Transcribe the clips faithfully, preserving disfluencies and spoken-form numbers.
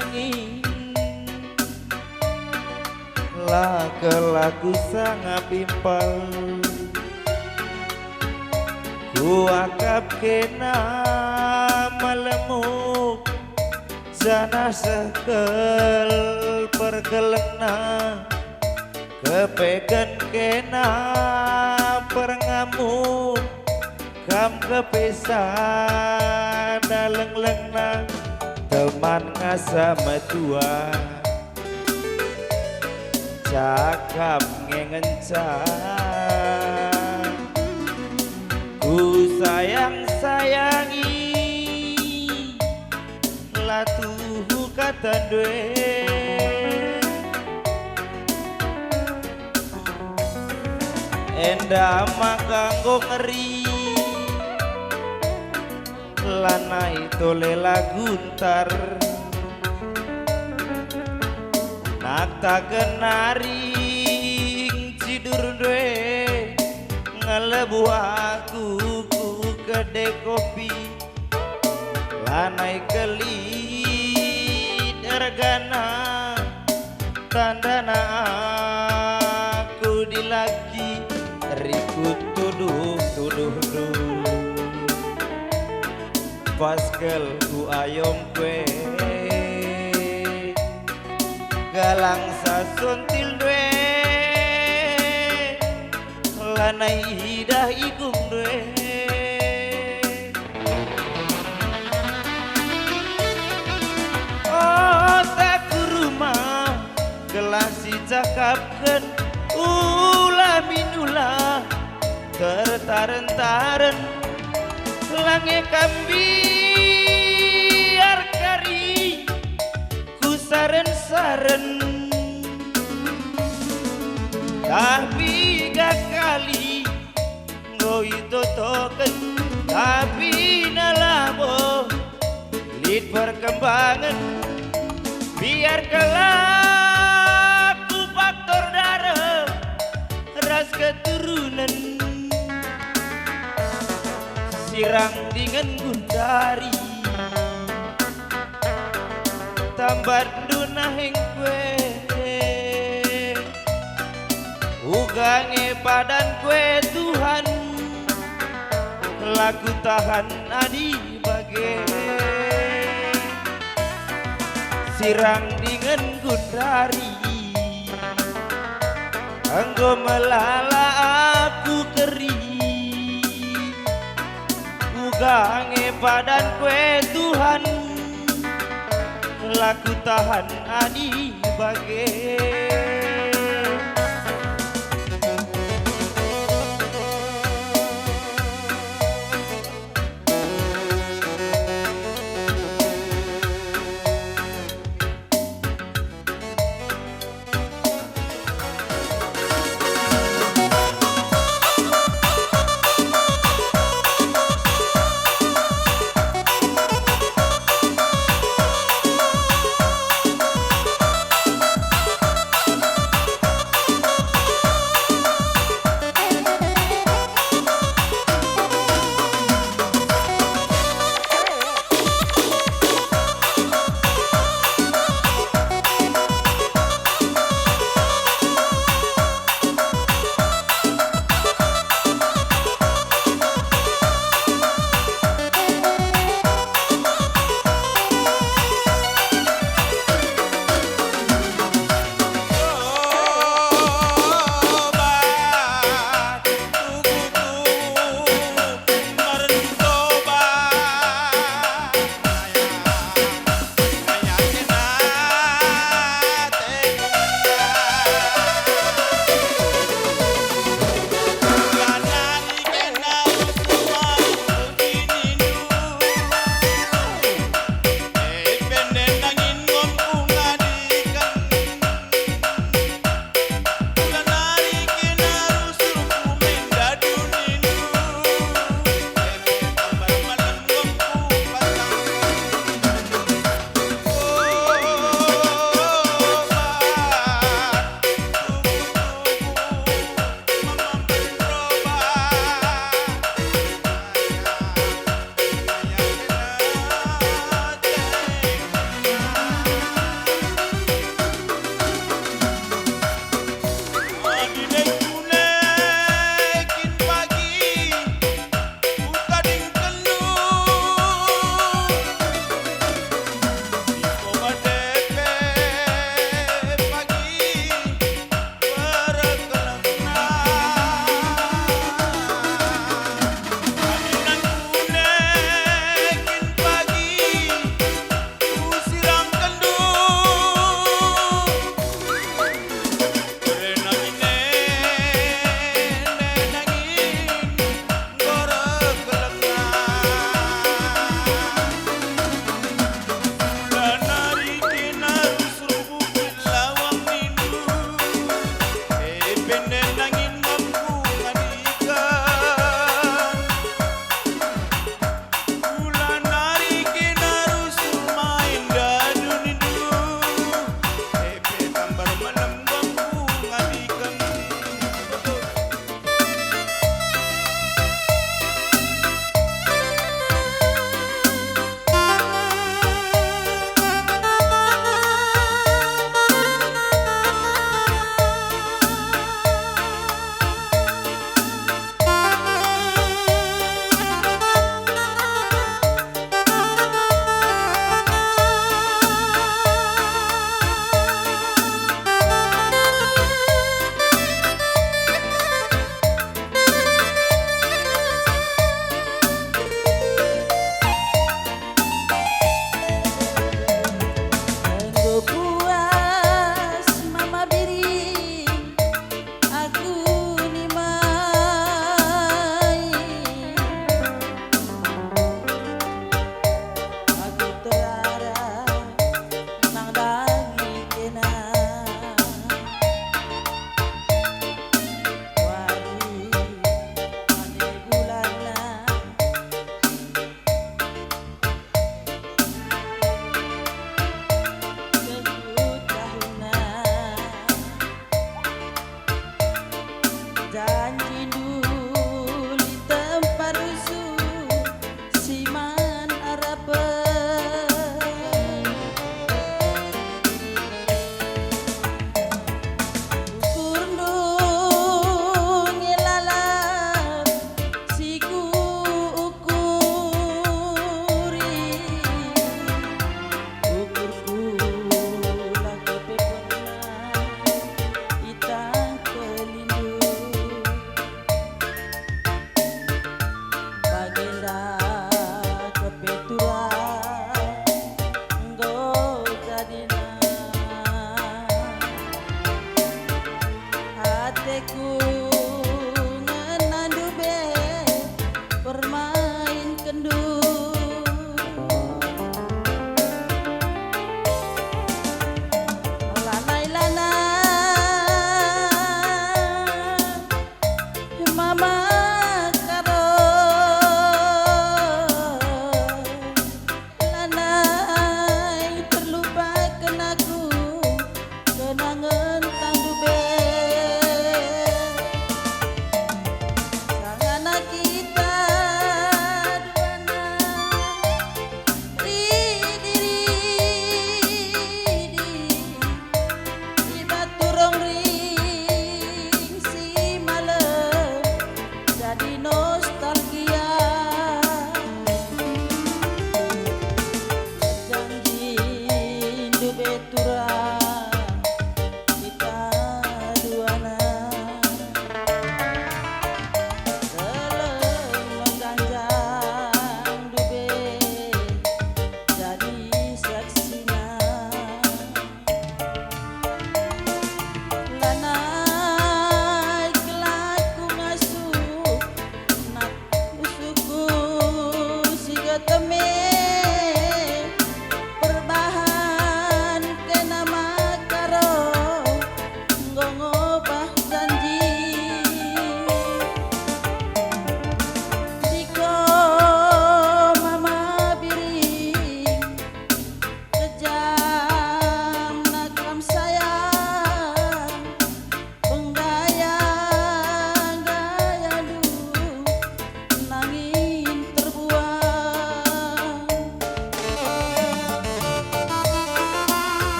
angin, la kelaku sangap impal. Kuakap kena melemuk, janah seh kal perkelengna. Kepeken kena perngamuk, kam kepesa dalenglengna, teman ngasa metua, cakap nge ngenca. Kusayang-sayangi, la tuhu kata ndue. Enda maka enggo ngeri, lanai tole la guntar. Naktaken naring cidur ndue, ngelebuh aku ku kedai kopi. Lanai kelit ergana, tandana aku dilaki, rikut tuduh-tuduhndu. Pas kal ku ayom kue, galang sasontil ndue, lanai idah ikung ndue. Otakku rumah, gelah sicakapken, ula min ula tertaren-taren, lange kam mbiar kari kusaren-saren. Tapi gakali enggo itotoken, tapi na labo lit perkembangen. Biar kelaku faktor dareh ras keturunen, sirang dingen gundari. Tambatndu naheng kue, uga nge padan kue Tuhan, la kutahan adi bage. Sirang dingen gundari, enggo melala aku keri. Uga nge padan kue Tuhan, la kutahan adi bage.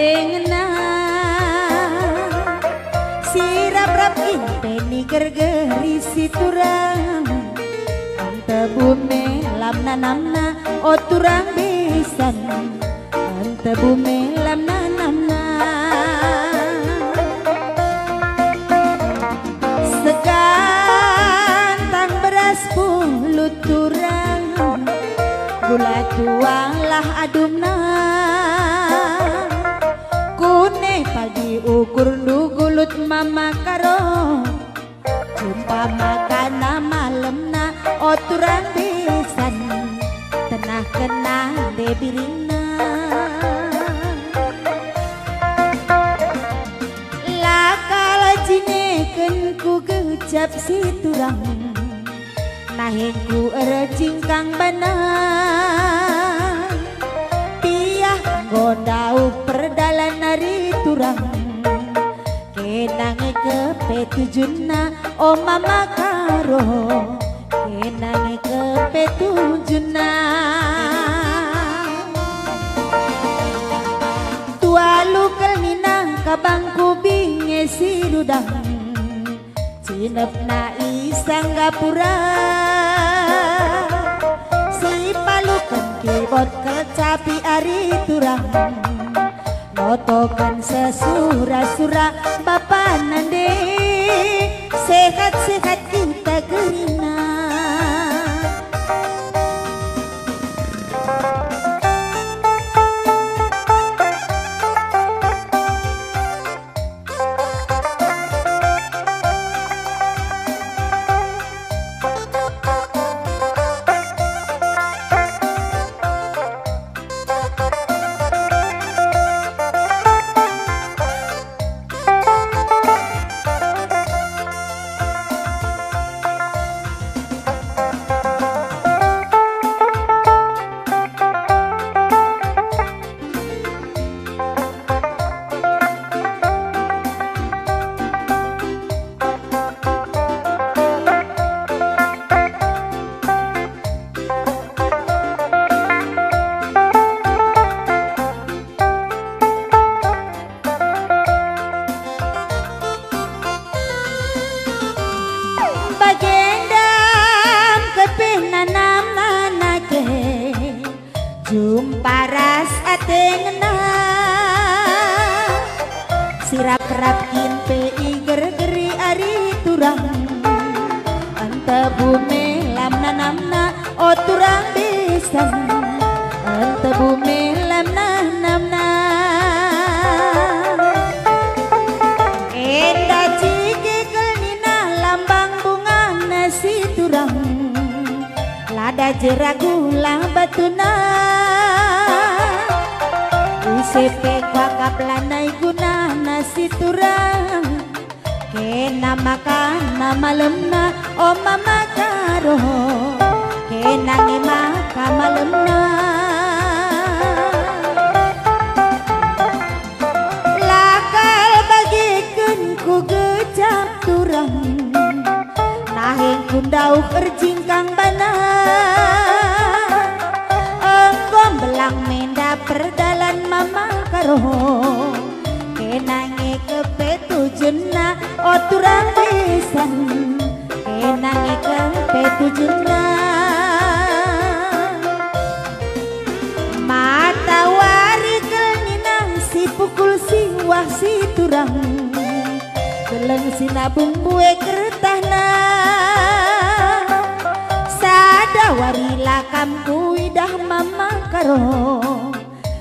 Dengna si rap-rap kin pe nigergeri si turang. Entebu melam nanamna, o turang bisan. Entebu melam nanamna. Segantang beras pulut turang, gula tuanglah adumna. Kune pagi ukurndu gulut mama Karo. Jumpa makana malemna, o turang bisan, tenah kena nde biringna. La kal jineken ku gejap si turang, nahengku erjingkang bana. Piah enggo ndauh perdalan ari turang. Kena nge kepe tujunna, o mama Karo, kena nge kepe tujunna. Tualu kel nina kabangku binge si rudang, cinepna i Sanggapura, si paluken kibot kel capi ari turang. Notoken sesura-sura bapa nande, sehat-sehat kita kerina. Bagenda kepe nanam nana ke, jumpa ras ate ngena. Si rap-rap kin pe iger-geri ari turang. Entebu melam nanamna, o turang bisan. Entebu melam nanamna. Enda cike kel nina lambang bungana si turang. Lada jera gula batuna. Ise pe kuakap lanai gunana si turang. Kena makana malemna, o mama Karo. Kena nge maka malemna. La kal bageken ku gejap turang, nahengku ndauh erjingkang bana. Enggo mbelang menda perdalan mama Karo, kena nge kepe tujunna, o turang bisan, kena nge kepe tujunna. Matawari kel nina si pukul siwah si turang, keleng si nabung bue kertahna. Sada wari la kam kuidah mama Karo,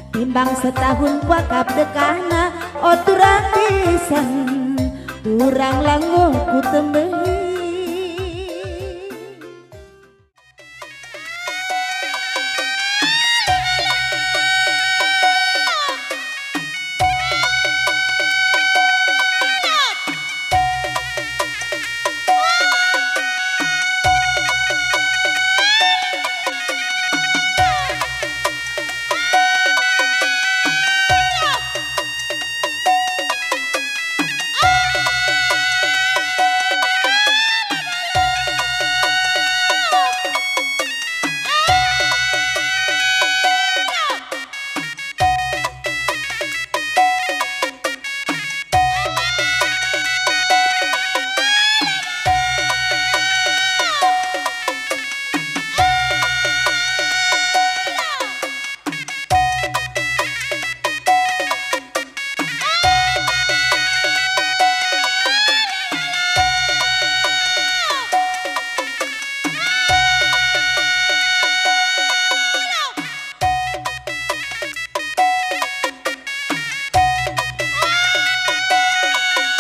timbang setahun kuakap dekahna, o turang bisan, turang la enggo kutembehi.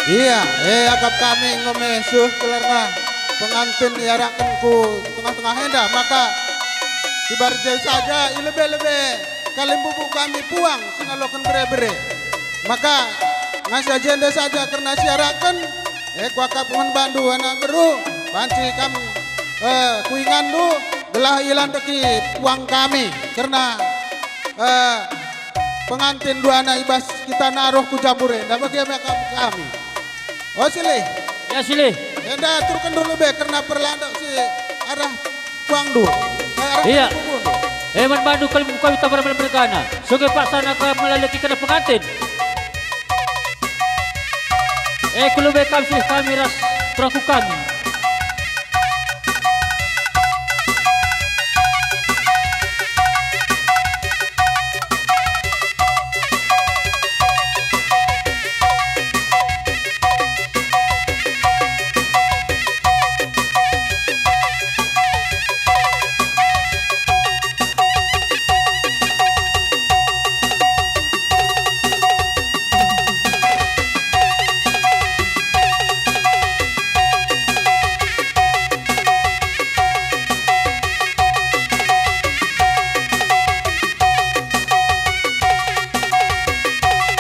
Ia, e, akap kami enggo me seh gelarna penganten iarakken ku tengah-tengah enda, maka si barje saja i lebe-lebe kalimbubu kami puang si ngaloken bere-bere. Maka ngasa jenda saja kerna si iarakken, e, kuakap man bandu anak beru, banci kam, e, ku inganndu, gelah ilandeki puang kami kerna, e, penganten duana i bas kita naruh ku jambur enda, bage me akap kami. O, Silih. Ya, Silih. Enda aturken dulu be kerna perlandek si arah puangndu. Eh, arah Iya. Puangndu. Eh, man bandu kalimbubu kami tambar mergana. Soge paksana kam melaleki kerna penganten. Eh, ku lebe kam Silih kami ras perahu kami.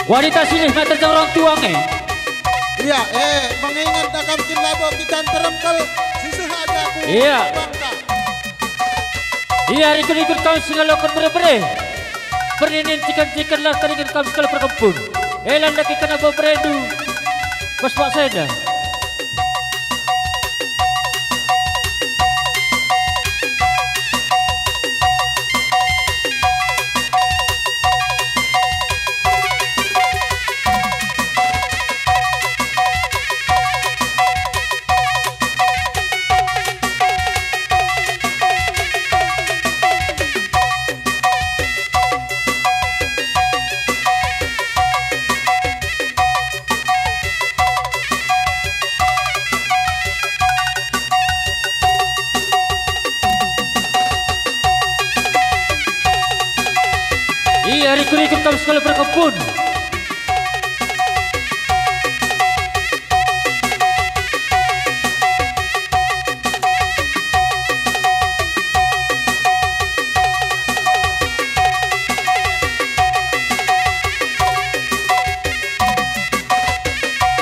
Wanita Silih ngatur orang tuang e. Ia, e, mengingat akap kin labo kita nterem kal, siseh aja ku Ia. Bangka. Ia, rikut-rikut kam si ngaloken bere-bere. Perninin ciken-cikenlah tadingen kam si ngaloken perkempun. E, landeki kerna beberendu. Pas paksa enda. Ia, rikut-rikut kam si ngaloken perkempun.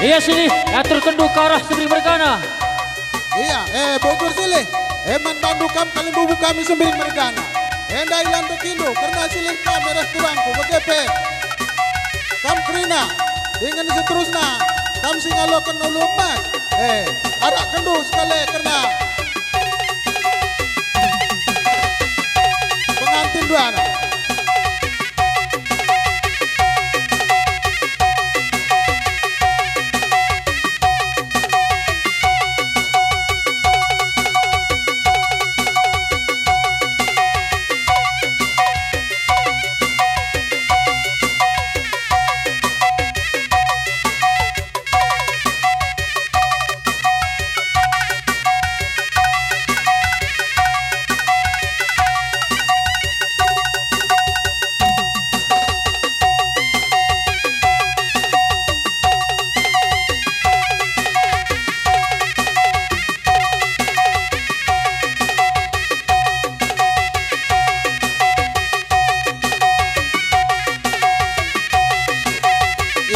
Ia, Silih, aturkenndu ka arah Sembiring mergana. Ia, e, bujur Silih. E, man bandu kam kalimbubu kami Sembiring mergana. Enda ilandekindu kerna Silih kami ras turangku, bage pe kam kerina, dingen seterusna kam si ngaloken ulu emas. E, arakkenndu sekali kerna penganten duana.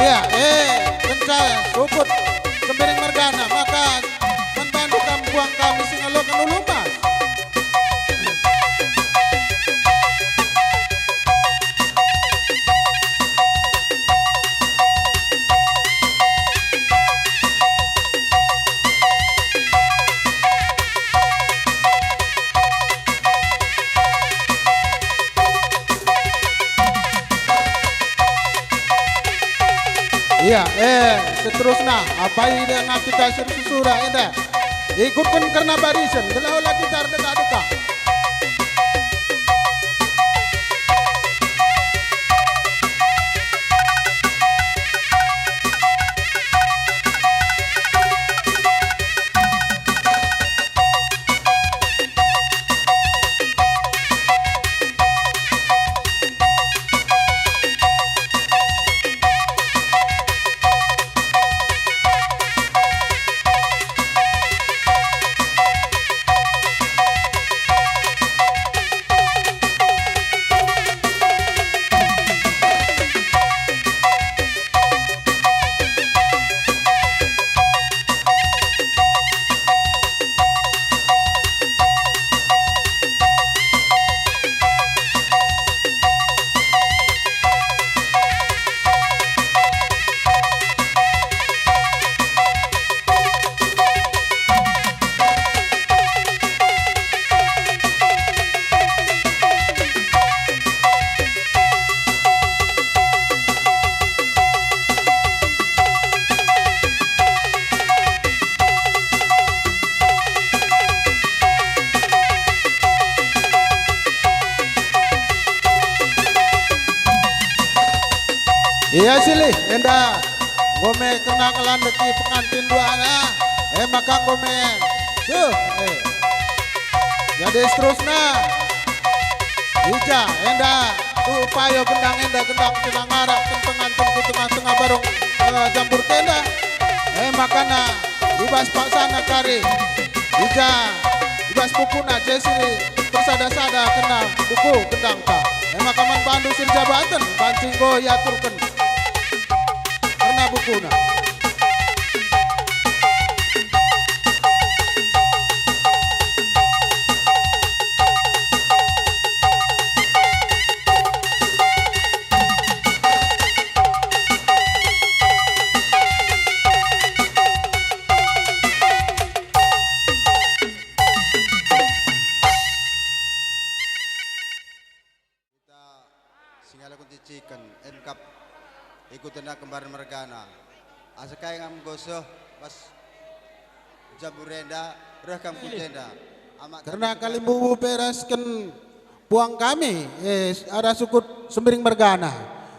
Ia, e, kenca sukut Sembiring mergana, maka man bandu kam puang kami si ngaloken ulu emas. Ia, e, seterusna, apai denga kita si ersusura enda? Ikutken kerna barisen, gelah ola kita erdekah-dekah. Ia silih, enda. Enggo me kerna ngelandeki pengantin duana. E maka enggo me. Suh, e. Jadi seterusna. Ija, enda. Tu payo gendang enda, gendang tengah ngarak, teng pengantin ku tengah-tengah barung, e, jambur tenda. E makana, i bas paksana kari. Ija, i bas bukuna, je si persada-sada kerna buku gendangta. E maka man bandu si erjabaten, banci enggo iaturken kerna bukuna. Kita singalo kuntici ken, e kap ikutna kembar mergana. Asa kai ngam gosoh bas jambur enda, reh kam ku jenda. Amak kerna kalimbubu pe ras ken puang kami, e, arah sukut Sembiring mergana.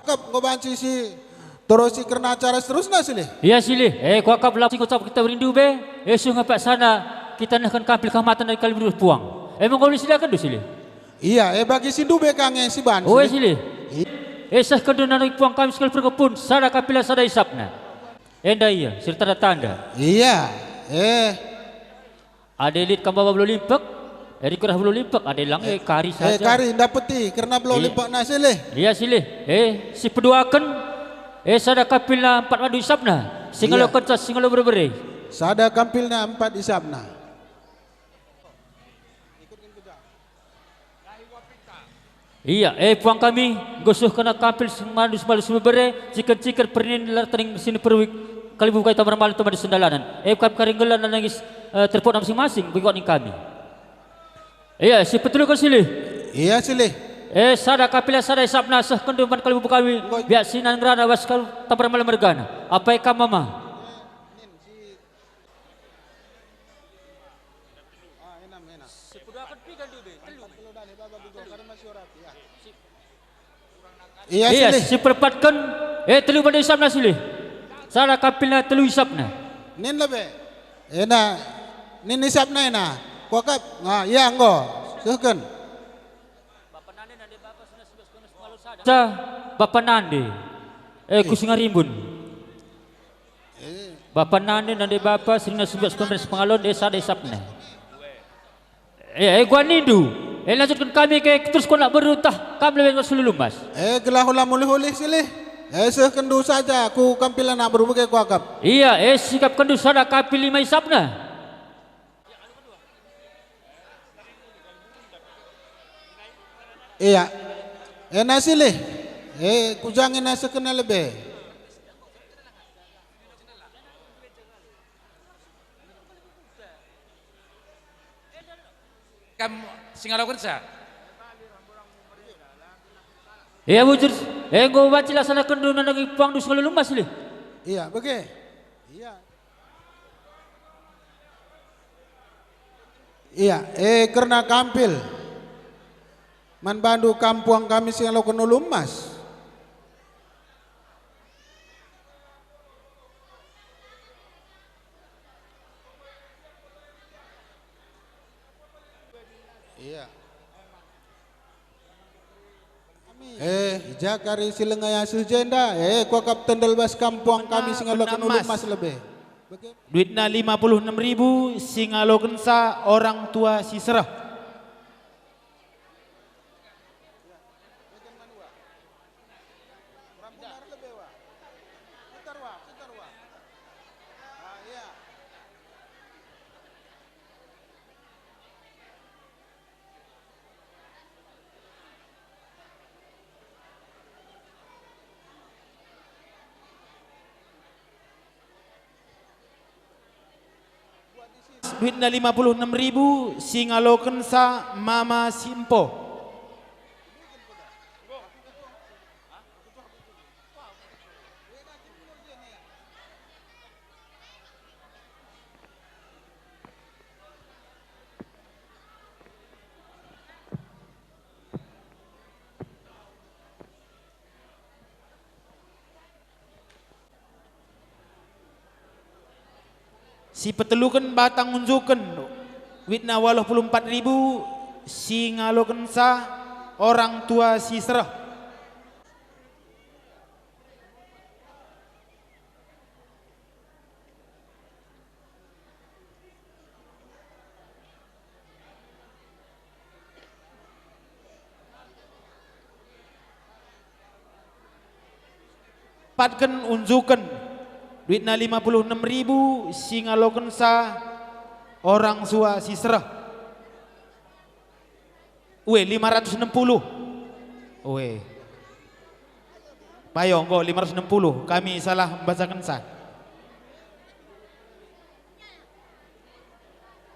Kap enggo banci si terusi kerna acara seterusna silih. Ia silih, e, kuakap la si ngucap kita berindu be, e, suh nge paksana kita nehken kampil kehamaten dari kalimbubu puang. E, mengko ulih sidaken du silih. Ia, e, bagi si ndube ka nge si ban, oe, silih. Silih. I- E, sehkenndu nandangi puang kami sekalak perkepun, sada kampilna sada isapna. Enda ia, si ertanda-tanda. Ia, e. Adi lit kam baba belo limpek, e, rikurah belo limpek, adi lang, e, kari saja. E, kari, ndapeti, kerna belo limpekna silih. Ia silih, e, si peduaken, e, sada kampilna empat bandu isapna, si ngalo kenca, si ngalo bere-bere. Sada kampilna empat isapna. Ia, e, puang kami, nggo suh kena kampil si malus-malus bebere, ciken-ciken pernin la tering si perwik, kalimbubu kai tambar malem temani sendalanen. E, kap kari nggelar nandangi, e, terpuk masing-masing, bagi kuat ning kami. Ia, si peteluken silih. Ia, silih. E, sada kampilna sada isapna sehkenndu man kalimbubu kami, biak si ngerana bas kal tambar malem mergana. Apai kam mama? Ia, ia, silih. Si perpatken, e, telu bandu isapna silih. Sada kampilna telu isapna. Nin lebe. Ena, nin isapna ena. Kuakap, nga, ia enggo. Sehken. Sa, bapa nande. E, ku Singarimbun. Bapa nande, nande bapa, serina sumber-sumber pengalon, e, sada isapna. E, e, kuga nindu. E, lanjutken kami ke, terus kona beru tah, kam lebe nggo si ngalo lumas. E, gelah ola mulih-ulih silih. E, sehkenndu saja, ku kampil anak beru bage kuakap. Ia, e, sikapkenndu sada kampil lima isapna. Ia. Ena silih. E, kuja nge ena sehkenna lebe. Kam si ngalokenca. Ia bujur, enggo banci laksanaken nandangi puangndu si ngalo lumas silih. Ia, bage. Ia. Ia, e, kerna kampil. Man bandu kam puang kami si ngaloken ulu emas. Ia. E, i ja kari si langa asuh jenda, e, kuakap tendel bas kam puang kami si ngaloken ulu emas lebe. Duitna lima puluh enem ribu, si ngalokenca orang tua si sereh. Duitna lima puluh enem ribu, si ngalokenca mama si empo. Si peteluken batang unjuken, duitna waluh puluh empat ribu, si ngalokenca orang tua si sereh. Patken unjuken, duitna lima puluh enem ribu, si ngalokenca orang tua si sereh. Ue, lima ratus enam puluh. Ue. Payo, enggo lima ratus enam puluh. Kami salah membacakenca.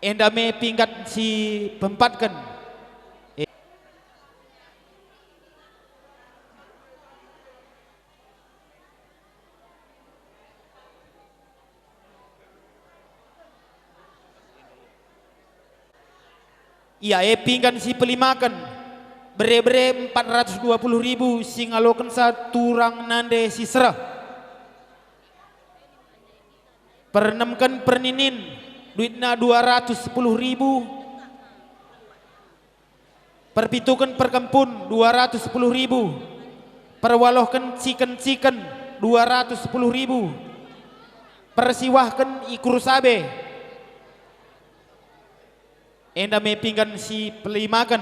Enda me pinggan si peempatken. Ia e pinggan si pelimaken, bere-bere empat ratus dua puluh ribu, si ngalokenca turang nande si sereh. Perenemken perninin, duitna dua ratus sepuluh ribu. Perpituken perkempun, dua ratus sepuluh ribu. Perwalohken ciken-ciken, dua ratus sepuluh ribu. Persiwahken ikur sabe. Enda me pinggan si pelimaken.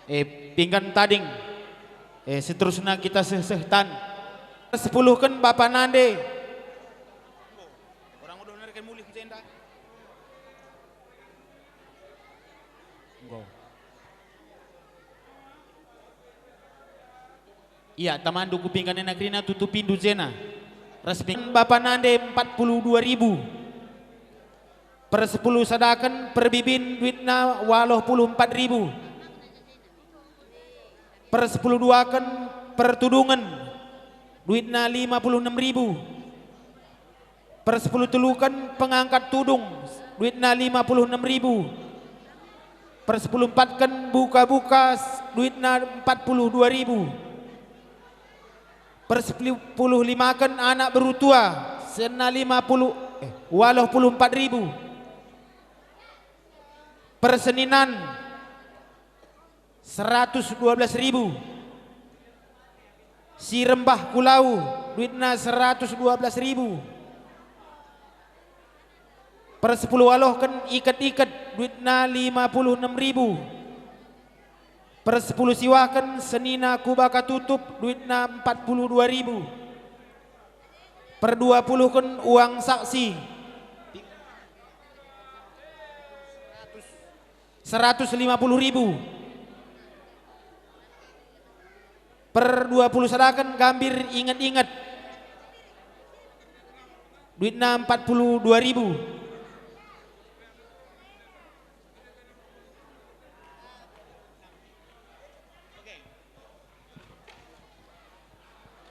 Eh, pinggan tading. Eh, seterusna kita seh-seh tan. Persepuluhken bapa nande. Orang udah nerken mulih ku jenda. Enggo. Ia, tamandu ku pinggan ena kerina tutupindu jena. Ras ping-, bapa nande empat puluh dua ribu. Persepuluh sadaken perbibin duitna waluh puluh empat ribu. Persepuluh duaken pertudungen duitna lima puluh enem ribu. Persepuluh teluken pengangkat tudung, duitna lima puluh enem ribu. Persepuluh empatken buka-buka, duitna empat puluh dua ribu. Persepuluh limaken anak beru tua, senina lima puluh, eh, waluh puluh empat ribu. Perseninan, seratus dua belas ribu. Si rembah ku lau, duitna seratus dua belas ribu. Persepuluh walohken iket-iket, duitna lima puluh enem ribu. Persepuluh siwahken senina kubaka tutup, duitna empat puluh dua ribu. Perduapuluhken uang saksi, seratus lima puluh ribu. Per dua puluh sadaken gambir inget-inget, duitna empat puluh dua ribu.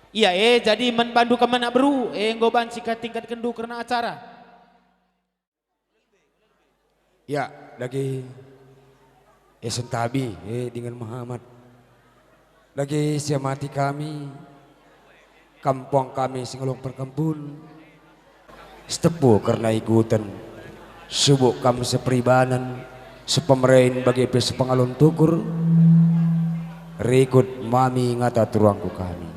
Ia e, jadi man bandu kam anak beru, e enggo banci katingkatkenndu kerna acara. Ya, dage, e, sentabi, e, dingen mehamat. Dage siamati kami, kampung kami si ngaloken perkempun, Sitepu kerna iguten, subuk kam seperibanen, sepemeren bage pe sepengalon tukur, rikut mami ngata turangku kami.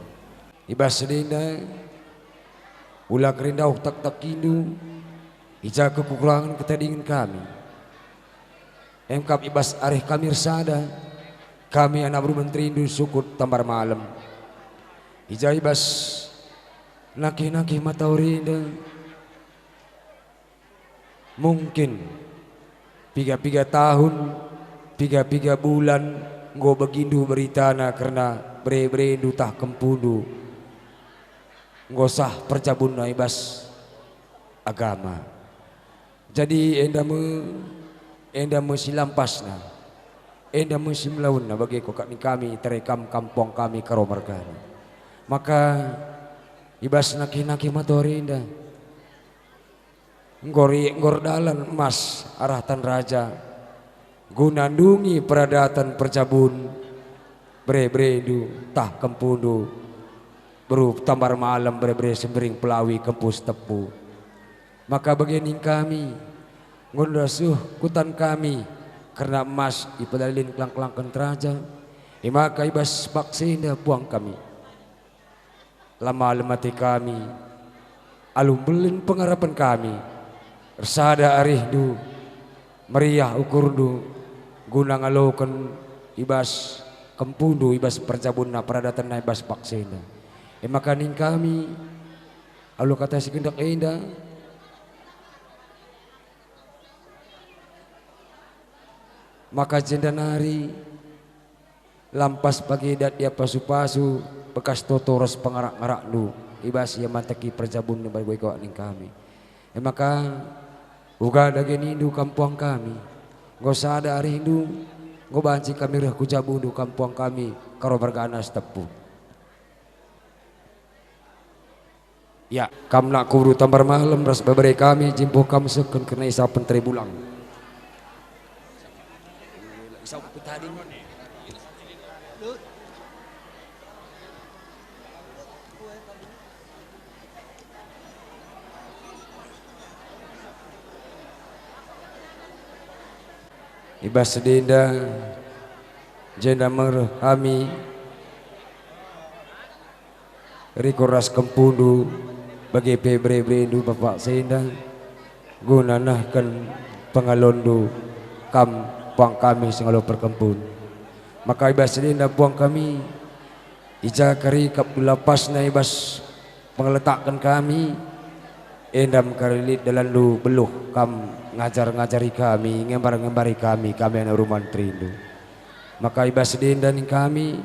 I bas si enda, ula kerina ndauh taktakindu, i ja kekurangen ketadingen kami. Emkap i bas arih kami ersada, kami anak beru menterindu sukut tambar malem. I ja i bas nangkih-nangkih matawari enda, mungkin piga-piga tahun, piga-piga bulan enggo begindu beritana kerna bere-berendu tah kempundu enggo sah perjabunna i bas agama. Jadi enda me, enda me si lampasna, enda me si melaunna bage ko kami, kami tare kam kampung kami Karo mergana. Maka i bas nangkih-nangkih matawari enda, enggo ri-, enggo erdalan emas arah Tan Raja, guna ndungi peradaten perjabun bere-berendu tah kempundu, beru tambar malem bere-bere Sembering Pelawi kempu Sitepu. Maka bage ning kami, enggo nda seh kutan kami kerna emas ipedalin kelang-kelangken raja, e maka i bas paksa enda puang kami. La malem ate kami, alu mbelin pengarapen kami, ersada arihndu, meriah ukurndu, guna ngaloken i bas kempundu i bas perjabunna peradatenna i bas paksa enda. E maka ning kami, alu kata si gendek enda, maka jenda nari, lampas pagi dat ia pasu-pasu bekas toto ras pengarak-ngarakndu i bas ia manteki perjabun bagi kawak ning kami. E maka, uga dage nindu kam puang kami, enggo sada arihndu, enggo banci kami reh ku jabundu kam puang kami, karo mergana Sitepu. Ya, kam nak kuburu Tambar Malem ras bebere kami, jimpuh kam sehken kerna isapen tare bulang. I bas sedenda, jenda mereh kami, rikut ras kempundu, bage pe bere-berendu paksa enda, guna nehken pengalonndu kam puang kami si ngalo perkempun. Maka i bas sedenda puang kami, i ja kari kap lapasna i bas pengeletaken kami, enda me kari lit dalanndu beluh kam ngajar-ngajari kami, ngembar-ngembari kami, kami anak rumah nerindu. Maka i bas sedenda ning kami,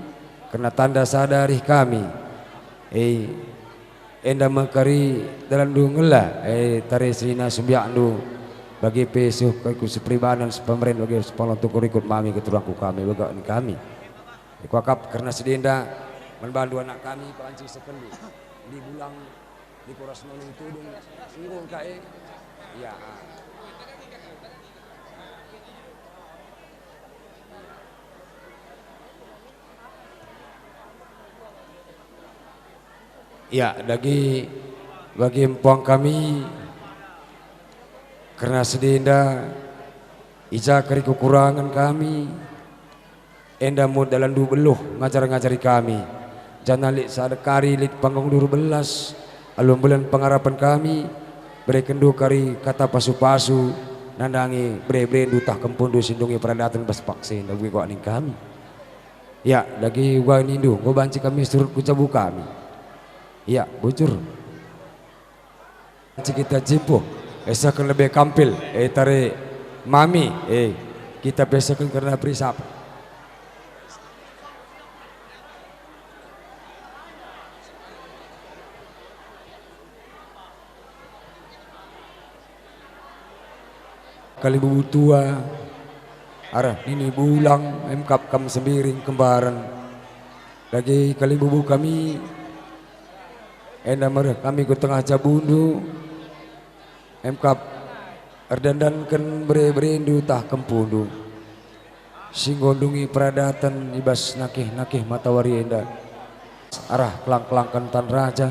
kerna tanda sada arih kami. E, enda me kari dalanndu ngela, e, tare senina sembiakndu, bage pe seh kari ku seperibanan, sepemeren, bage sepalon tukur rikut mami keturangku kami, bage ning kami. E, kuakap kerna sedenda, man bandu anak kami, banci sekenndu, di bulang, di kuras nonung tudung, enggo engka e, ya. Ya, dage bage mpuang kami kerna sedenda, i ja kari kekurangen kami, enda me dalanndu beluh ngajar-ngajari kami, janah lit sada kari lit panggungndu erbelas, alu mbelin pengarapen kami, berekenndu kari kata pasu-pasu, nandangi bere-berendu tah kempundu si ndungi peradaten bas paksa enda bagi kawak ning kami. Ya, dage uga nindu, enggo banci kami surut ku jabu kami. Ya, bujur. Banci kita jimpuh, e, sehken lebe kampil, e, tare mami, e, kita pe sehken kerna perisap. Kalimbubu tua, arah nini bulang, emkap kam sembiring kembaren. Dage kalimbubu kami, enda mereh kami ku tengah jabundu, emkap erdandanken bere-berendu tah kempundu. Si enggo ndungi peradaten i bas nakih-nakih matawari enda, arah kelang-kelangken tan raja,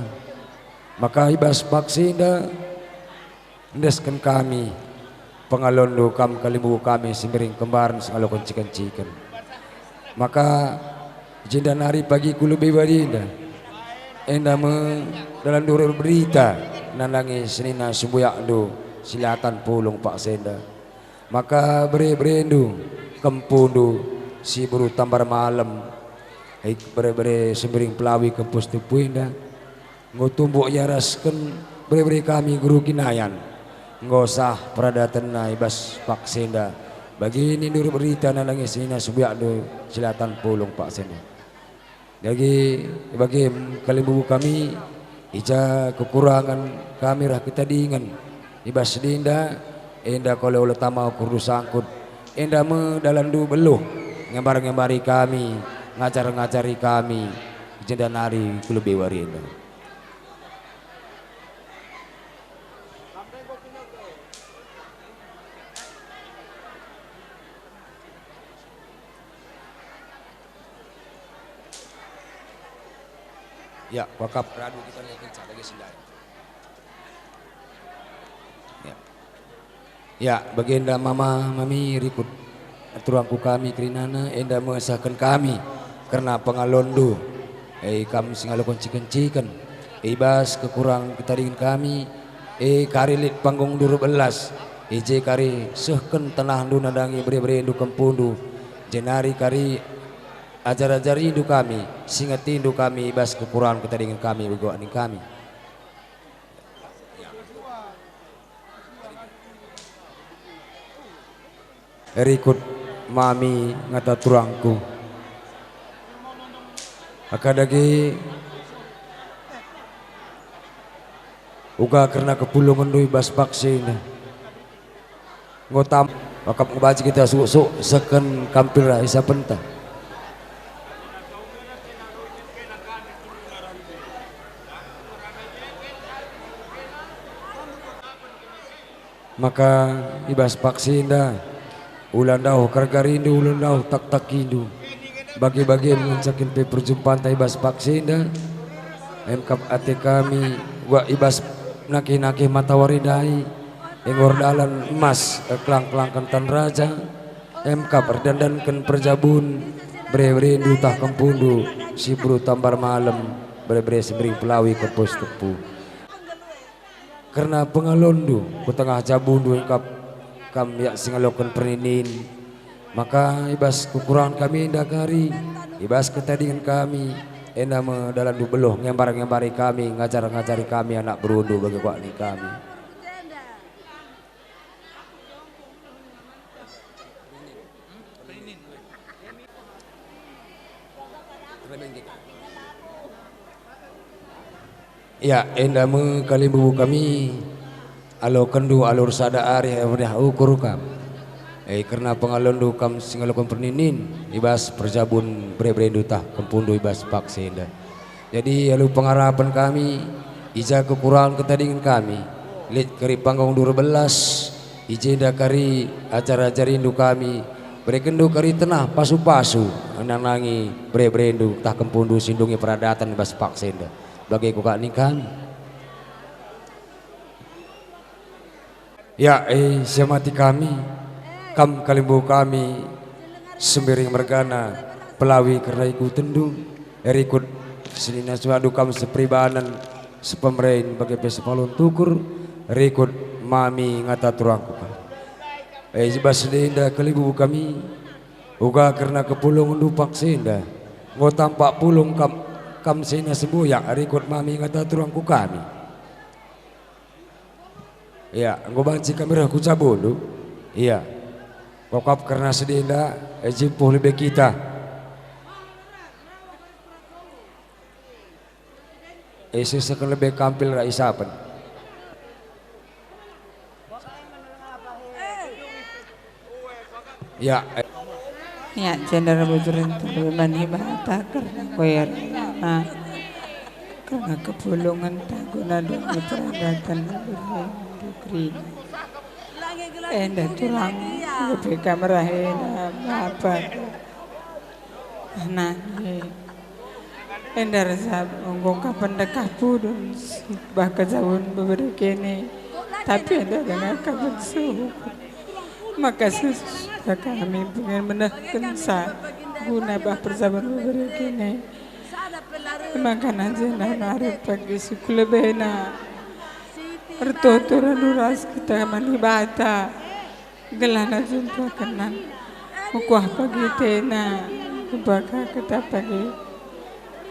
maka i bas paksa enda endesken kami pengalonndu kam kalimbubu kami si mbiring kembaren si ngaloken ciken-ciken. Maka jenda nari pagi ku lebe wari enda, enda me dalanndu erberita nandangi senina sembuyakndu si la tan pulung paksa enda. Maka bere-berendu, kempundu, si beru Tambar Malem, ai bere-bere Sembiring Pelawi kempus tepu enda, enggo tumbuk iarasken bere-bere kami Guru Kinayan, enggo sah peradatenna i bas paksa enda, bagi nindu erberita nandangi senina sembuyakndu si la tan pulung paksa enda. Dage, bage kalimbubu kami, i ja kekurangen kami rah ketadingen i bas sedenda, enda kole ola tama ukur sangkut, enda me dalanndu beluh, ngembar-ngembari kami, ngajar-ngajari kami, jenda nari ku lebe wari enda. Ya, kuakap radu kita ngenca bagi sendai. Ya, bagenda mama, mami, rikut turangku kami kerinana, enda mesahken kami kerna pengalonndu. E, kam si ngaloken ciken-ciken, i bas kekurangen ketadingen kami, e, kari lit panggung dua belas, i je kari sehken tenahndu nandangi bere-berendu kempundu, jenari kari ajar-ajarindu kami, singetindu kami i bas kekurangen ketadingen kami, begoaning kami. Rikut mami ngata turangku. Aka dage uga kerna kepulungenndu i bas paksa enda. Enggo tam, akap ngebaci kita suk-suk seken kampil ras isapenta. Maka i bas paksa enda, ula ndauh gargarindu, ula ndauh taktakindu. Bage-bage ngenca kin pe perjumpanta i bas paksa enda, emkap ate kami, uga i bas nangkih-nangkih matawari ndai, enggo erdalan emas erkelang-kelangken tan raja, emkap erdandanken perjabun, bere-berendu tah kempundu, si beru tambar malem, bere-bere si mering pelawi kempus tepu. Kerna pengalonndu ku tengah jabundu engkap kam yak si ngaloken perninin, maka i bas kekurangen kami enda kari, i bas ketadingen kami, enda me dalanndu beluh ngembar-ngembari kami, ngajar-ngajari kami anak berundu bage kuakni kami. Ya, enda me kalimbubu kami, alokenndu alu ersada arih meriah ukur kam. E, kerna pengalonndu kam si ngaloken perninin i bas perjabun bere-berendu tah kempundu i bas paksa enda. Jadi alu pengarapen kami, i ja kekurangen ketadingen kami, lit kari panggung dua belas, i jenda kari ajar-ajarindu kami, berekenndu kari tenah pasu-pasu, nandangi bere-berendu tah kempundu si ndungi peradaten i bas paksa enda, bage kuakni kami. Ya, e, siamati kami, kam kalimbubu kami, Sembiring mergana, pelawi kerna ikutenndu, rikut senina suadu kam seperibanen, sepemeren bage pe sepalun tukur, rikut mami ngata turangku kam. E, i bas enda kalimbubu kami, uga kerna kepulungenndu paksa enda, enggo tampak pulung kam, kam senina sembuyak, rikut mami ngata turangku kami. Ia, enggo banci kami reh ku jabundu. Ia, kuakap kerna si enda, e, jimpuh lebe kita. E, siseken lebe kampil ras isapen. Ya. Ya, jenda bujur ntah man Dibata kerna koyarna, kerna kepulungenta guna doni peradaten bere-berendu kerina. Enda turang, bage pe kam rehena bapa. Nangge. Enda resap enggo ka pendekah pudun si bah kejabun bebere kene, tapi enda denga ka bensuh. Maka sesudah kami pengen menehkenca guna bah perjabun bebere kene. Maka nang jenda nari pagi si kulebena ertoto ras kita man Dibata. Gelah najumpaken nan mekuah pagi tena, kumbaka ketap pagi.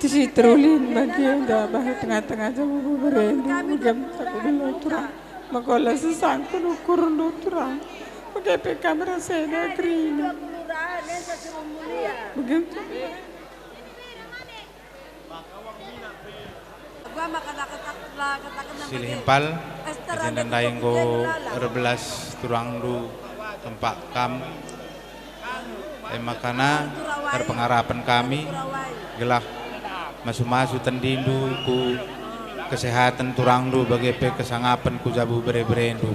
Tisi terulin bagi enda bah tengah-tengah jabu bebere ndu, begem tak belo turang. Maka ola sesangkun ukur ndu turang. Bage pe kam rasena kerina. Begem. Silih impal, ejenda ndai enggo erbelas turangndu kempak kam. E makana erpengarapen kami gelah masu-masu tendindu ku kesehaten turangndu bage pe kesangapen ku jabu bere-berendu.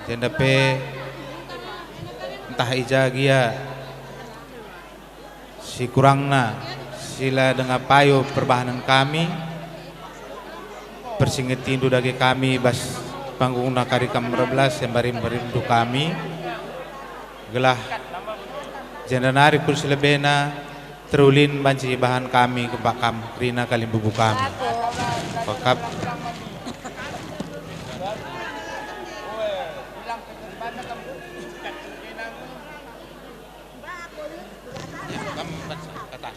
Jenda pe ntah i ja gia sikurangna, si la denga payo perbahanen kami, persingetindu dage kami bas Panggungna kari kam erbelas, embari-embari ndu kami, gelah jenda nari ku si lebena terulin banci ibahan kami kempak kam kerina kalimbubu kami. Pakap. Ya, kam kata.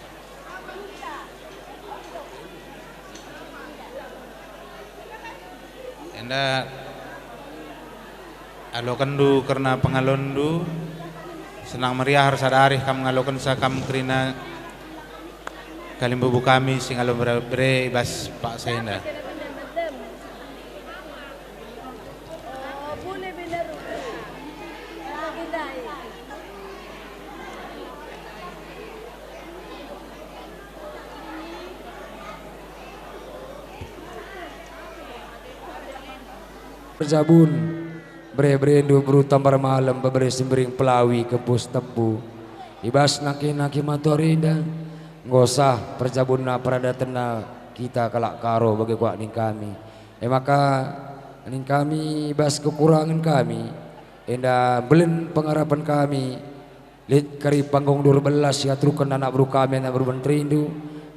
Enda alokenndu kerna pengalonndu, senang meriah ersada arih kam ngalokenca kam kerina kalimbubu kami si ngalo bere-bere i bas paksa enda. Perjabun, bere-berendu beru Tambar Malem, bebere Sembiring Pelawi, Kempus Tebu. I bas nangkih-nangkih matorinda, enggo sah perjabunna peradatenna kita kalak Karo bage kuakap ning kami. E maka, ning kami i bas kekurangen kami, enda mbelin pengarapen kami, lit kari panggungndu erbelas si iatuken anak beru kami, anak beru menterindu,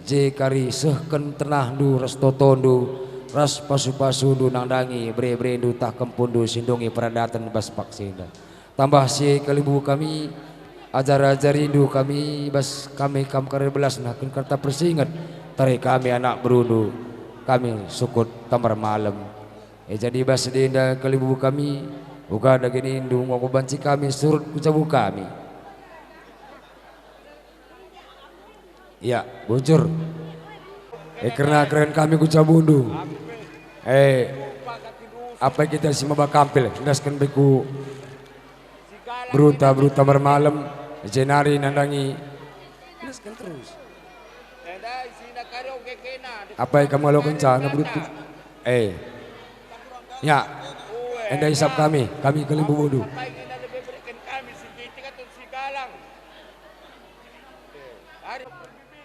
je kari sehken tenahndu ras totondu, ras pasu-pasundu nandangi bere-berendu tah kempundu si ndungi peradaten bas paksa enda. Tambah si e kalimbubu kami, ajar-ajarindu kami, bas kami kam kari erbelas nehken kerta persinget, tare kami anak berundu, kami sukut Tambar Malem. E jadi bas enda kalimbubu kami, uga dage nindu enggo banci kami surut ku jabu kami. Ya, bujur. E kerna keren kami ku jabundu. E, apai kita si maba kampil, endasken be ku berunta, berunta Tambar Malem, jenari nandangi. Endasken terus. Apai kam ngalokenca, anak berunta? E. Ya. Enda isap kami, kami kalimbubundu.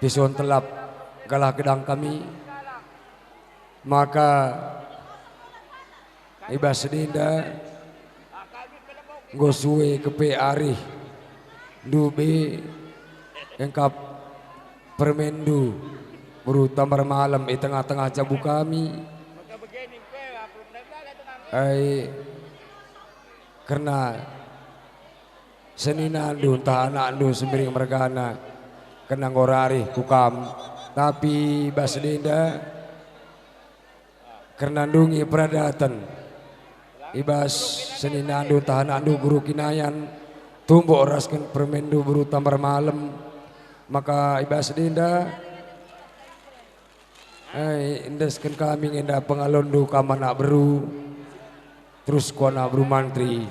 Pison telap, galah gedang kami. Maka i bas enda enggo sue kepe arih ndube engkap permenndu beru Tambar Malem i tengah-tengah jabu kami. Ai kerna seninandu ntah anakndu Sembiring mergana, kerna enggo rarih ku kam. Tapi bas enda kerna ndungi peradaten i bas seninandu ntah anakndu Guru Kinayan, tumbuk erasken permenndu beru Tambar Malem, maka i bas enda ai, endesken kami nge enda pengalonndu kam anak beru, terus ku anak beru mantri.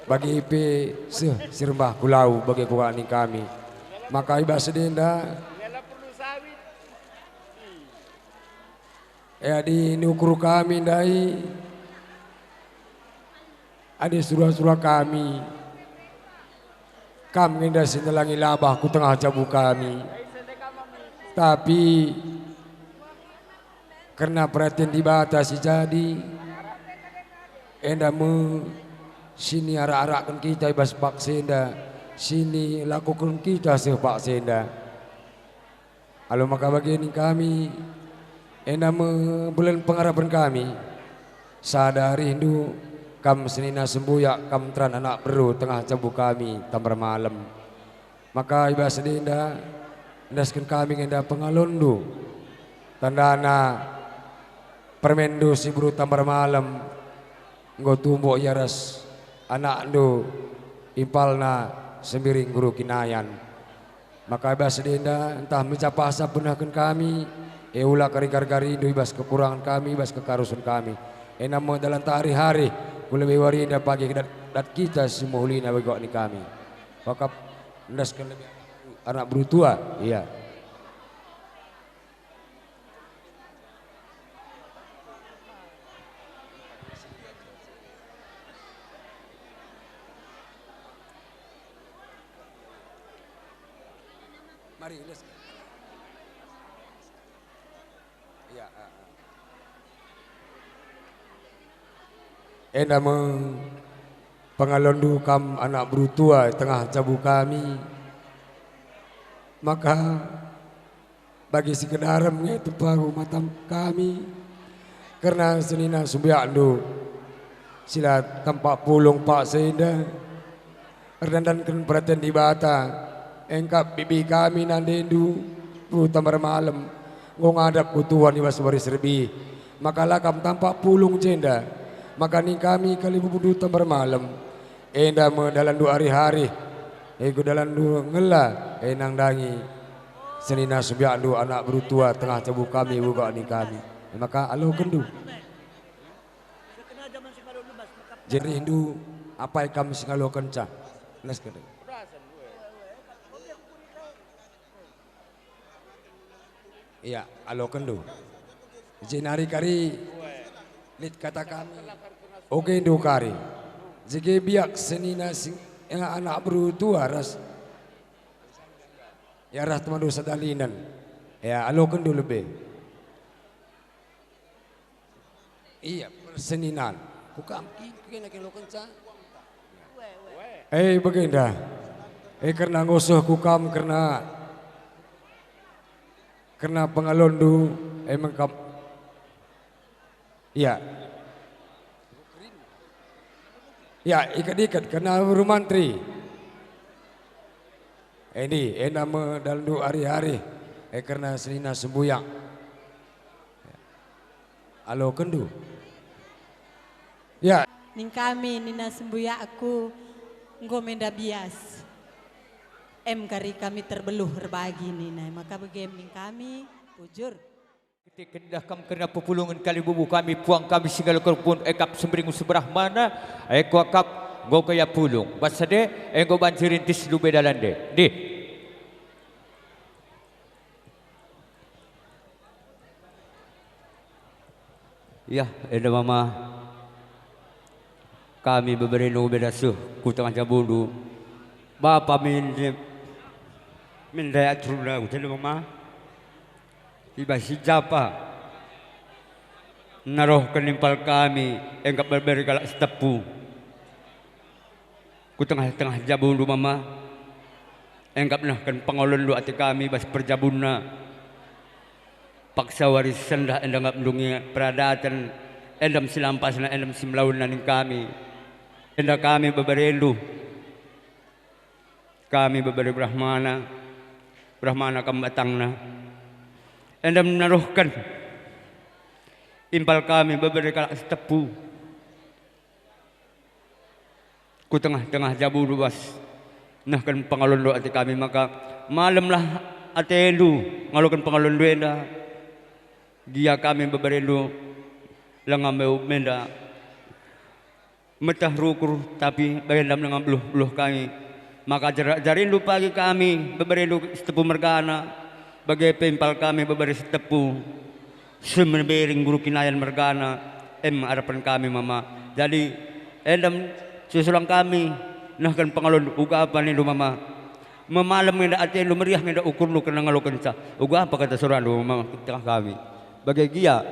Bagi pe seh si rembah ku lau bage kuakap ning kami. Maka i bas enda, e adi niukur kami ndai, adi sura-sura kami, kam nge enda si nelangi labah ku tengah jabu kami. Tapi kerna peraten Dibata si jadi, enda me si niarak-arakken kita i bas paksa enda, si nilakoken kita seh paksa enda. Alu maka bage ning kami, enda me mbelin pengarapen kami. Sada arihndu, kam senina sembuyak, kam nteran anak beru tengah jabu kami Tambar Malem. Maka i bas enda, endasken kami nge enda pengalonndu, tandana permenndu si beru Tambar Malem enggo tumbuk ia ras anakndu impalna Sembiring Guru Kinayan. Maka i bas enda ntah mejapasa penahken kami, e ula kari gargarindu i bas kekurangen kami, i bas kekarusen kami. Enda me dalanta arih-arih, ku lebe wari enda pagi dat, dat kita si mehulina bagi kuakap ning kami. Wakap endasken lebe anak beru tua, iya. Mari, les. Ya, ah, ah. Enda me pengalonndu kam anak beru tua i tengah jabu kami. Maka bagi si kedarem nge tupaku matam kami kerna senina sembiakndu si la tampak pulung paksa enda. Erdandanken peraten Dibata, engkap bibi kami nandendu, beru Tambar Malem, enggo ngadap ku Tuhan i bas wari serbi, maka la kam tampak pulung jenda. Maka ning kami kalibubundu Tambar Malem, enda me dalanndu arih-arih, ego dalanndu ngela, e nandangi senina sembiakndu anak beru tua tengah jabu kami uga ning kami. E maka alokenndu. Jerihndu, apai kam si ngalokenca? Nas kene. Ia, alokenndu. Jenari kari lit kata kami, ogendu kari. Jege biak senina sing, ia anak beru tua ras, ia ras temandu sada linen. Ia, alokenndu lebe. Ia, perseninan. Ku kam ki-, kena kelokenca. Eh, bagenda. Eh, kerna ngusuh ku kam kerna, kerna pengalonndu, eh, mengkap. Ia. Ia, ikat-ikat kerna Guru Mantri. Endi, enda me dalndu arih-arih, eh, kerna senina sembuyak. Alokenndu. Ya. Ning kami nina sembuyakku, enggo menda bias. Em kari kami terbeluh erbagi nina, maka begem ning kami, bujur. Ketik kendah kam kerna pepulungen kalimbubu kami, puang kami si ngaloken pun ekap sembering seberah mana, eko akap enggo kaya pulung. Bas sade, enggo banci rintis lube dalande. Dih. Yah, enda mama. Kami beberendu beda seh ku tengah jabundu. Bapa min, min daya teruna ku telu mama. I bas si japa. Narohken impal kami, engkap bebere kalak si tepu. Ku tengah-tengah jabundu mama, engkap nehken pengalonndu ate kami bas perjabunna. Paksa wari sendah enda ngap ndungi peradaten, endam si lampasna, endam si melaunna ning kami. Enda kami beberendu. Kami bebere Brahmana, Brahmana kam batangna. Endam narohken impal kami bebere kalak si tepu. Ku tengah-tengah jabu bas nehken pengalonndu ate kami, maka malemlah atendu ngaloken pengalonndu enda. Gia kami beberendu langa meu menda meteh rukur, tapi bagenda nengam beluh-beluh kami. Maka jerak-jarindu pagi kami beberendu si tepu mergana, bage pe impal kami bebere si tepu. Semebering Guru Kinayan mergana, em arapen kami mama. Jadi, endam susulang kami, nehken pengalon uga apa nindu mama. Memalem nge enda atendu, meriah nge enda ukurndu kerna ngalokenca. Uga apa kata surandu mama tengah kami. Bage gia.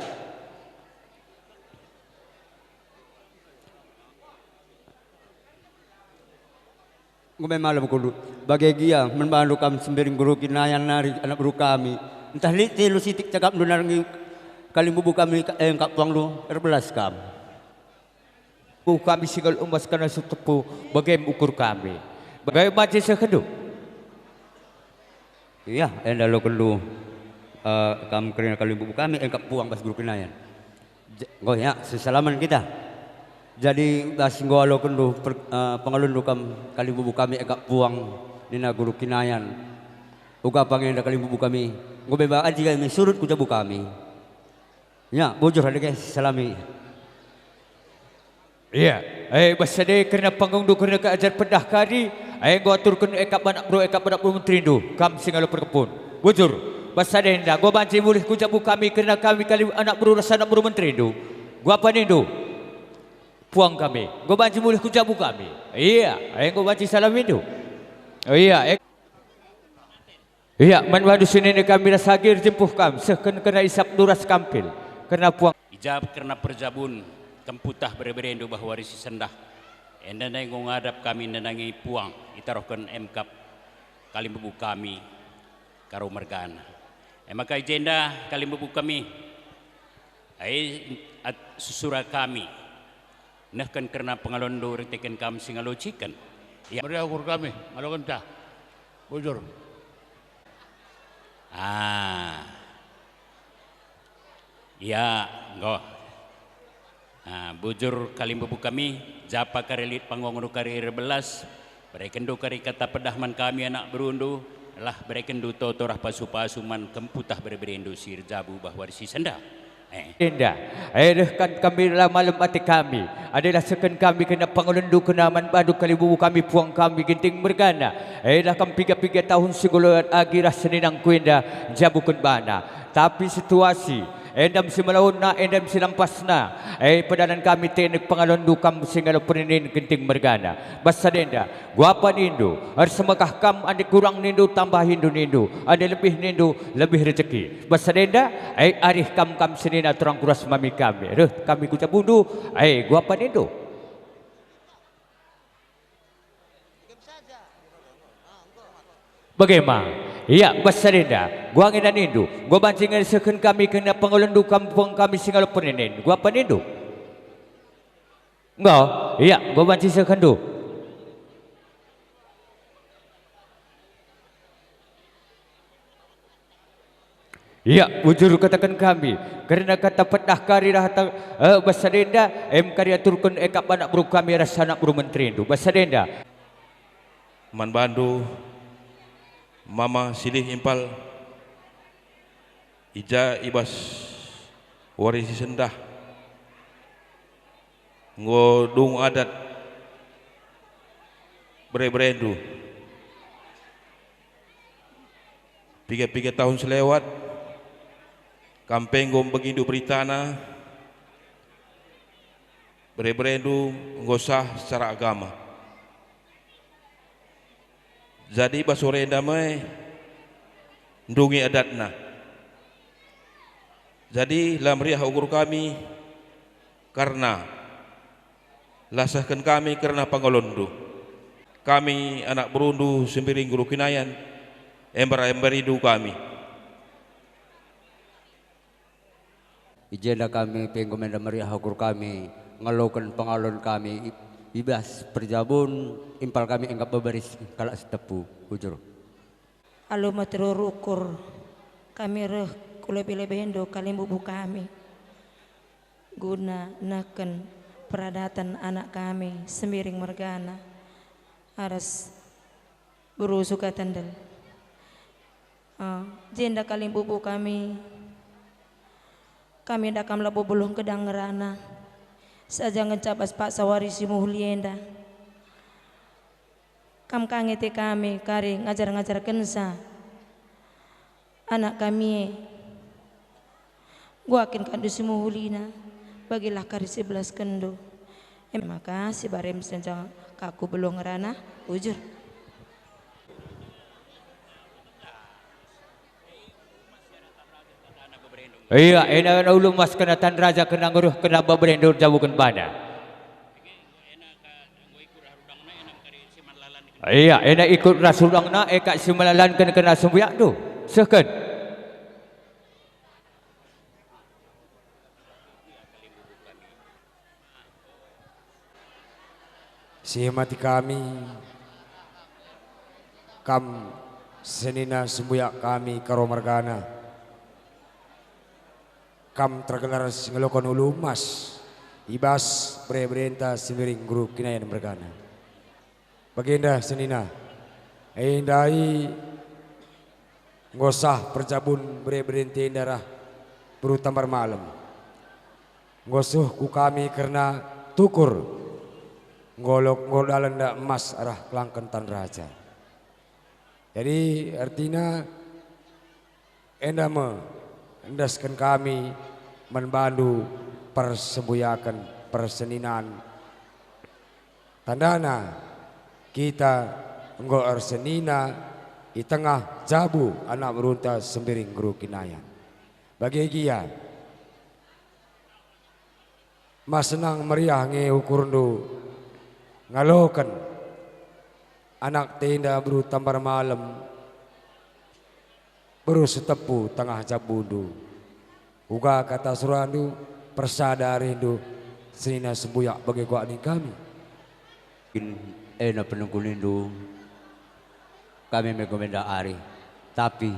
Enggo me malem kundul. Bage gia, man bandu kam sembering Guru Kinayan nari anak beru kami. Ntah lit telu sitik cakapndu narengi kalimbubu kami, eh, engkap puangndu, erbelas kam. Ku kami si ngalo umbas kerna si tepu, bagem ukur kami. Bage banci sehkenndu. Ia, enda lokenndu, eh, kam kerina kalimbubu kami, engkap puang bas Guru Kinayan. J-, enggo ya, sesalamen kita. Jadi, bas enggo alokenndu per-, eh, pengalonndu kam kalimbubu kami engkap puang, nina Guru Kinayan. Uga pangenda kalimbubu kami, enggo beba aji kami surut ku jabu kami. Ya, bujur adi ke, salami. Ia, eh, bas sade kerna panggungdu kerna keajar pedah kadi, eh, enggo aturken ekap anak beru, ekap anak beru menterindu, kam si ngalo perkepun. Bujur, bas sade enda, enggo banci mulih ku jabu kami kerna kami kali anak beru ras anak beru menterindu. Enggo apa nindu? Puang kami, enggo banci mulih ku jabu kami. Ia, eh, enggo banci salamindu. Ia, eh. Ia, man bandu senina kami ras agi erjimpuh kam, sehken kerna isapndu ras kampil, kerna puang. I ja kerna perjabun, Kemputah bere-berendu bah wari si sendah. Enda nai enggo ngadap kami nandangi puang, itaruhken emkap kalimbubu kami, Karo mergana. E maka i jenda kalimbubu kami, ai at-, susura kami, nehken kerna pengalonndu erkiteken kam si ngalociken. Ia meriah ukur kami, ngalokenta. Bujur. Ah. Ia, enggo. Ah, bujur kalimbubu kami, japa kari lit panggongenndu kari erbelas, berekenndu kari kata pedah man kami anak berundu, lah berekenndu toto ras pasu-pasu man kemputah bere-berendu si erjabu bah wari si sendah. Eh. Enda, eh, reh kan kami la malem ate kami, adi la sehken kami kerna pengalonndu kerna man bandu kalimbubu kami puang kami Ginting mergana, eh, lah kam piga-piga tahun si enggo lewat agi ras seninangku enda njabuken bana. Tapi situasi, enda me si melauna, enda me si lampasna, eh, pedalan kami teknik pengalonndu kam si ngalo perninin Ginting mergana. Bas sada enda, guapa nindu, ersemekah kam, adi kurang nindu, tambahindu nindu, adi lebih nindu, lebih rejeki. Bas sada enda, eh, arih kam, kam senina turang kuras mami kami. Reh kami ku jabundu, eh, guapa nindu? Bage ma. Ia, bas sada enda, guangina nindu, enggo banci nge sehken kami kerna pengalonndu kam puang kami si ngalo perninin. Guapa nindu? Enggo, ia, enggo banci sehkenndu. Ia, bujur kataken kami, kerna kata pedah kari rahata, eh, bas sada enda, em kari aturken ekap anak beru kami ras anak beru menterindu. Bas sada enda. Man bandu, mama silih impal, i ja i bas wari si sendah, enggo dung adat bere-berendu. Piga-piga tahun si lewat, kam pe enggo mbegindu beritana, bere-berendu enggo sah secara agama. Jadi bas wari enda me ndungi adatna. Jadi la meriah ukur kami kerna la sehken kami kerna pangalonndu. Kami anak berundu Sembiring Guru Kinayan, embar-embaridu kami. I jenda kami pe enggo menda meriah ukur kami ngaloken pengalon kami i, i bas perjabun impal kami engkap beberis kalak si tepu. Bujur. Alu meteror ukur kami reh ku lebe-lebendu kalimbubu kami, guna nehken peradaten anak kami Sembiring mergana, aras beru Sukatendel. Ah, jenda kalimbubu kami, kami enda kam labo beluh ngkedang ngerana, saja ngenca bas paksa wari si mehuli enda. Kam ka nge ate kami kari ngajar-ngajarkenca anak kami e. Enggo kin kandu si mehulina, bagilah kari si belaskenndu. E maka si barem senjang kaku beluh ngerana, bujur. Ia, ena, ena ulu mas kena tan raja kena ngeruh kena beberendu jabuken bana. Ia, ena ikut ras rudangna, e kak si melalanken kena sembuyakndu. Sehken. Si mati kami, kam senina sembuyak kami Karo mergana. Kam tergelar si ngeloken ulu emas i bas bere-berenta Sembiring Guru Kinayan mergana. Bagenda senina, e ndai enggo sah perjabun bere-berenta enda rah beru Tambar Malem. Enggo seh ku kami kerna tukur, enggo lo, enggo dalan nda emas arah kelangken tan raja. Jadi, ertina, enda me endesken kami man bandu persembuyaken perseninan. Tandana, kita enggo ersenina i tengah jabu anak berunta Sembiring Guru Kinayan. Bage gia, Ma senang meriah nge ukurndu ngaloken anakta enda beru Tambar Malem, beru Sitepu tengah jabundu. Uga kata surandu, persada arihndu, senina sembuyak bage kuakap ning kami. Kin ena penungkunindu, kami me enggo menda ari. Tapi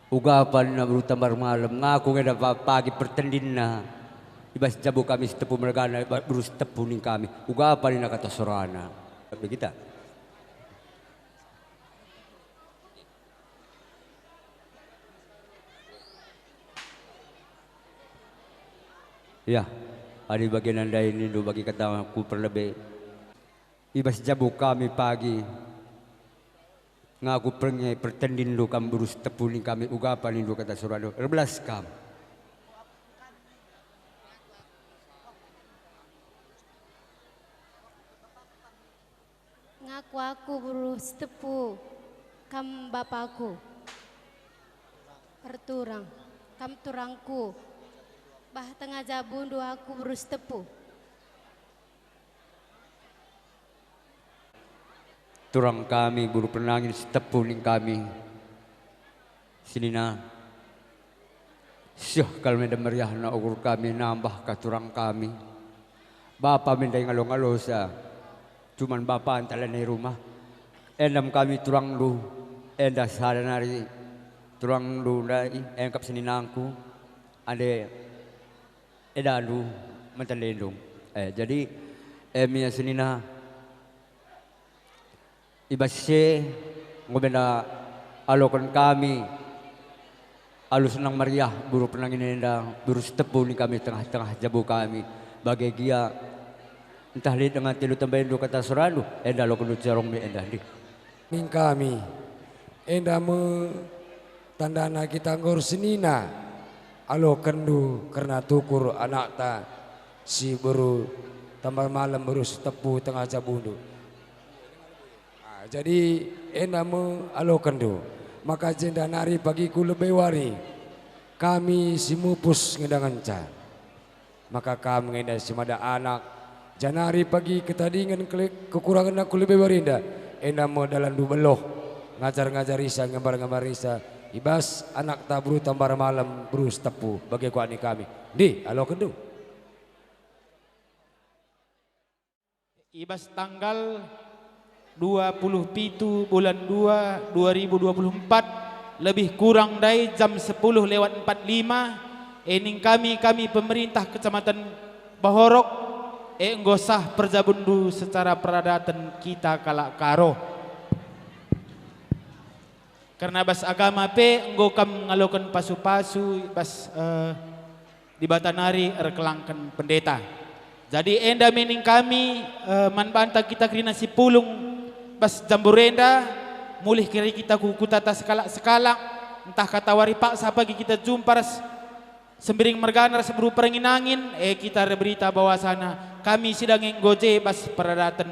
uga pa nina beru Tambar Malem, ngaku nge enda pa-, pagi pertendinna i bas jabu kami Sitepu mergana, i bas beru Sitepu ning kami. Uga pa nina kata sorana. Tapi kita. Ya, adi bagenda ndai nindu bagi kata ku perlebe. I bas jabu kami pagi, ngaku pernge pertendinndu kam beru Sitepu ning kami, uga pa nindu kata soradu, erbelas kam. Ngaku aku beru Sitepu, kam bapaku. Perturang, kam turangku. Bah tengah jabundu aku beru Sitepu. Turang kami beru Pernangin Sitepu ning kami. Senina, seh kal me enda meriahna ukur kami, nambah ka turang kami. Bapa me ndai ngalo-ngalosa, cuman bapanta lanai rumah. Enda me kami turangndu, enda sada nari turangndu ndai, engkap seninangku, ande edandu, menten lindung. Eh, jadi, em ia senina, i bas si e enggo me enda aloken kami alu senang meriah beru Pernangin enda, beru Sitepu ning kami tengah-tengah jabu kami. Bage gia, ntah lit denga tilu tembaindu kata sorandu, enda alokenndu carung me enda ndih. Ning kami, enda me tandana kita enggo ersenina alokenndu kerna tukur anakta si beru Tambar Malem, beru Sitepu tengah jabundu. Ah, jadi enda me alokenndu, maka jenda nari pagi ku lebe wari kami si mupus ngendangenca. Maka kam nge enda si mada anak, janari pagi ketadingen kele-, kekurangenna ku lebe wari enda, enda me dalanndu beluh, ngajar-ngajarisa, ngembar-ngembarisa, i bas anakta beru Tambar Malem, beru Sitepu, bage kuakap ning kami. Ndih, alokenndu. I bas tanggal dua puluh pitu bulan dua, dua ribu dua puluh empat, lebih kurang ndai jam sepuluh lewat empat lima, e ning kami, kami pemerintah Kecamatan Bahorok, e enggo sah perjabunndu secara peradaten kita kalak Karo. Kerna bas agama pe enggo kam ngaloken pasu-pasu bas, eh, Dibata nari erkelangken pendeta. Jadi enda me ning kami, eh, man banta kita kerina si pulung bas jambur enda, mulih keri kita ku kuta ta sekalak-sekalak, ntah katawari paksa pagi kita jumpa ras Sembiring mergana ras beru Pernangin, eh, kita erberita bahwasana kami si dage enggo je bas peradaten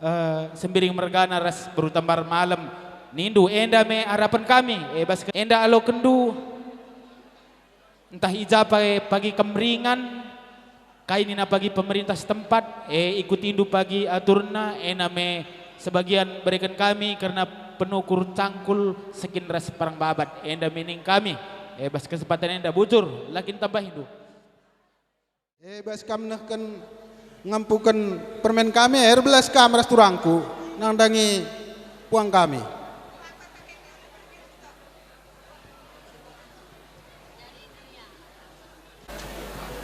eh, Sembiring mergana ras beru Tambar Malem. Nindu, enda me arapen kami, eh, bas ke-, enda alokenndu, ntah i ja pe pagi kam ringan, kai nina pagi pemerintah setempat, eh, ikutindu pagi aturna, enda me sebagian bereken kami kerna penukur cangkul sekin ras parang babat, enda me ning kami, eh, bas kesempatan enda bujur, la kin tambahindu. E bas kam nehken ngempuken permen kami, erbelas kam ras turangku, nandangi puang kami.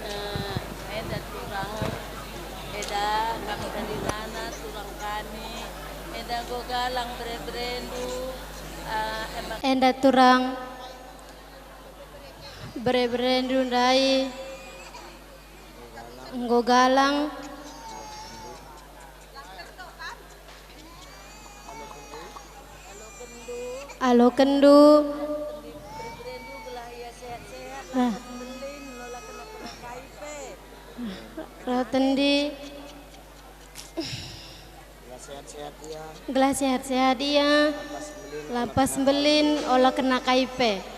Eh, enda turang, enda kami tadi nana turang kami, enda enggo galang bere-berendu, eh, emang enda turang. Bere-berendu ndai enggo galang. Alokenndu. Nah. Rau tendi. Gelah sehat-sehat ia, la pas mbelin ola kena kai pe.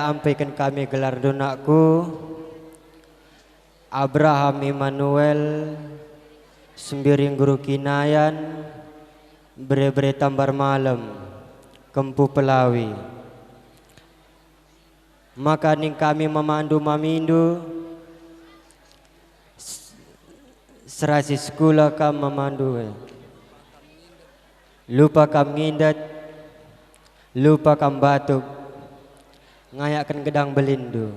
Ampeken kami gelar donakku, Abraham Immanuel, Sembiring Guru Kinayan, Bere-bere Tambar Malem, Kempu Pelawi. Maka ning kami mamandu mamindu, s-, serasi sekula kam mamandu e. Lupa kam ngindet, lupa kam batuk, ngayakken gedang belinndu.